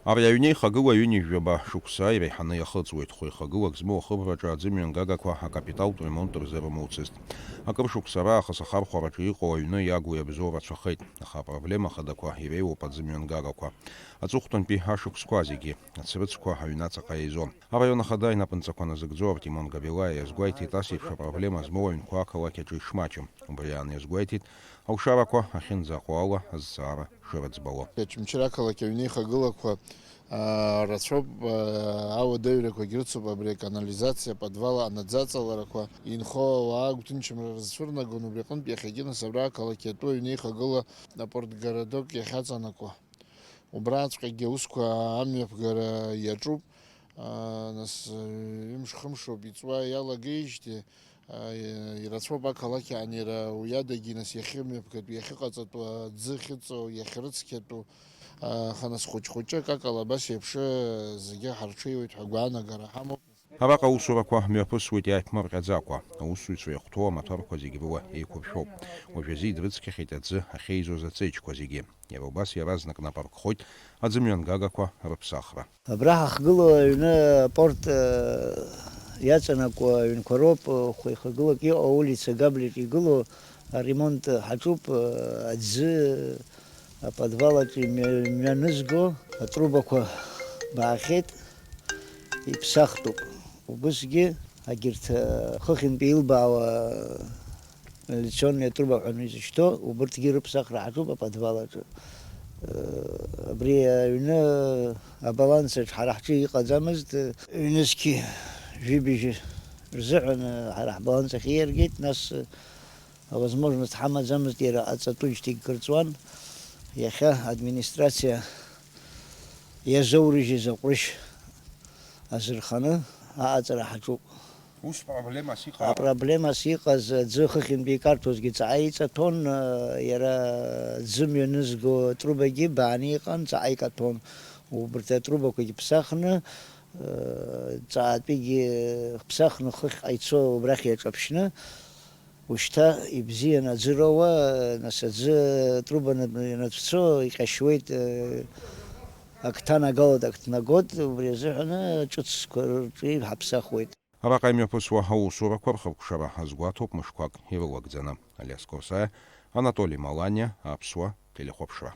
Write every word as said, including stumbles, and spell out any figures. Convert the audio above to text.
Ари аҩнеихагыла ҩынҩажәаба шықәса иреиҳаны иахыҵуеит. Хәеихагылак змоу ахыбраҿы аӡы мҩангагақәа акапиталтә ремонт рзы рымоуцызт. Акыр шықәса раахыс ахархәараҿы иҟоу аҩны иагу иабзоу рацәахеит, аха апроблема хадақәа иреиуоуп аӡы мҩангагақәа. Аҵыхәтәантәи ашықәсқәа зегьы ацрыҵқәа аҩнаҵаҟа еизон. Араион ахада инапынҵақәа назыгӡо Артемон Габелаиа иазгәеиҭеит, ас еиԥш апроблема змоу аҩнқәа ақалақь аҿы ишмаҷым. Убри аан иазгәеиҭеит, алшарақәа ахьынӡаҟоу ала азҵаара шырыӡбало. Очамчыра ақалақь аҩнеихагылақәа, аа, рацәоуп, аа, ауадаҩрақәагь рыцуп, абри аканализациа, аподвал анаӡаҵаларақәа, инхо ауаа агәҭынчымра рызцәырнагон, убри аҟынтә иахьагьы нас абра ақалақь атәы аҩнеихагыла апортгородок иахьаҵанакуа. Убраҵәҟьагьы аусқәа амҩаԥгара иаҿуп, аа, нас, ҩымш-хымшоуп иҵуа иалагеижьҭеи, аа, ирацәоуп ақалақь анеира, уи адагьы нас иахьымҩаԥгатәу, иахьыҟаҵатәу, аӡы ахьыҵоу, иахьрыцқьатәу, аха нас хәыҷ-хәыҷык акала абас еиԥш зегьы ҳарҽеиуеит ҳәа агәаанагара ҳамоуп. Араҟа аусурақәа мҩаԥысуеит иааиԥмырҟьаӡакәа. Аусзуҩцәа иахәҭоу амаҭәарқәа зегьы рыла еиқәыршәоуп. Уажәазы идрыцқьахьеит аӡы ахьеизоз ацеиџьқәа зегьы. Иара убас иаразнак нап аркхоит аӡымҩангагақәа рыԥсахра. Абра ҳахгылоу аҩны апорт, э, иаҵанакуа аҩнқәа роуп, э, хәеихагылак иҟоу аулица Габлиаҿ игылоу аремонт ҳаҿуп, э, аӡы аподвал аҿы имҩа-, имҩанызго атрубақәа баахьеит, иԥсахтәуп. Убысгьы агьырҭ, э, хыхьынтәи илбаауа, э, вентиляционные трубы ҳәа изышьҭоу, убырҭгьы рыԥсахра ҳаҿуп аподвал аҿы. Э, абри аҩны, э, абаланс аҿы ҳара ҳҿы иҟаӡамызт, э, ҩнызқьи жәибжь рзыҳәан, э, ҳара ҳбаланс ахь ииаргеит, нас, э, авозможность ҳамаӡамызт, иара аҵатәыжьҭеигь кырҵуан. Иахьа администрациа иазоурыжьыз аҟәрышь азырханы аҟаҵара ҳаҿуп. Ус проблемас иҟоу? Апроблемас иҟаз аӡы хыхьынтәи икарҭозгьы ҵаҟа иҵаҭон, иара аӡы мҩанызго трубагьы бааны иҟан, ҵаҟа икаҭәон. Убырҭ атрубақәагьы ԥсахны, ҵаҟатәигьы ԥсахны хыхьҟа ицо убрахь иаҿаԥшьны, ушьҭа ибзиан аӡы роуа, нас аӡы труба на-, ианацәцо иҟьашьуеит, э, ак ҭанагалоит, ак ҭнагоит, убри азыҳәаны ҿыцқәа рҿы ҳаԥсахуеит. Араҟа имҩаԥысуа аусурақәа рхыркәшара азгәаҭоуп мышқәак ирылагӡаны. Алиас Корсаиа, Анатоли Маланиа, Аԥсуа телехәаԥшра.